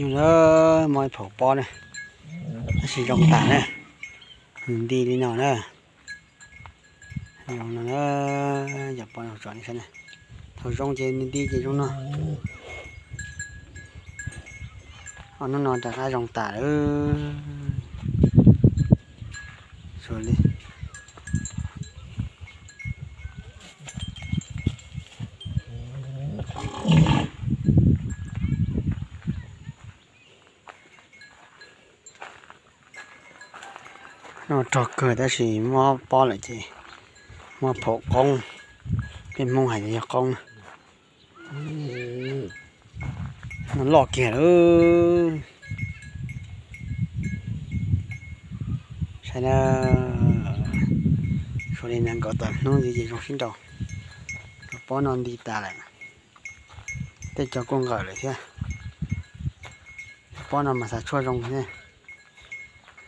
Nyuj na, muaj ib phaum pob na, tab sis zoo tas na, nws nti li no na. Zoo no na, cov pob no tsom nej saib na. Thaum zoo ces nws nti ces zoo no. Ob hnub no rov qab zoo tas lawm. Xua li. No rog kawg tab sis muab pob lawm ces muab phaum qoob, peb Hmoob hais tias yog qoob na. No loj kiag lawm. Saib na, xua li nees nkaum tawm hnub ntxiv ces zoo sib nraus. Cov pob no nti tas lawm, tej cov kuj nqawm lawm thiab. Cov pob no mas xav tshuaj zoo thiab,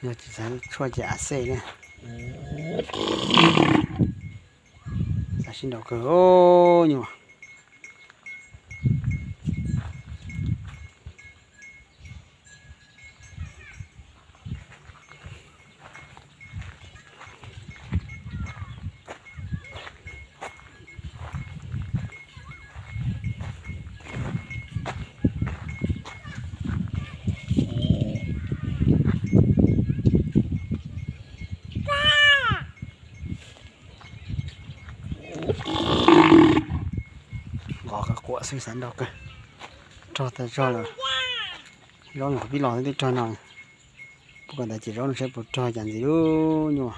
yog tsis xav tshuaj ces av xej na. Xav sib nraus kawg nyuj. Nqos quaj xwb xav nrau kawg. Rog tas zog lawm. Zaub nyuam qhuav pib los twb rog no. Pub kom ntawd ces zaub no saib puas rog cas ntxiv lub nyuj.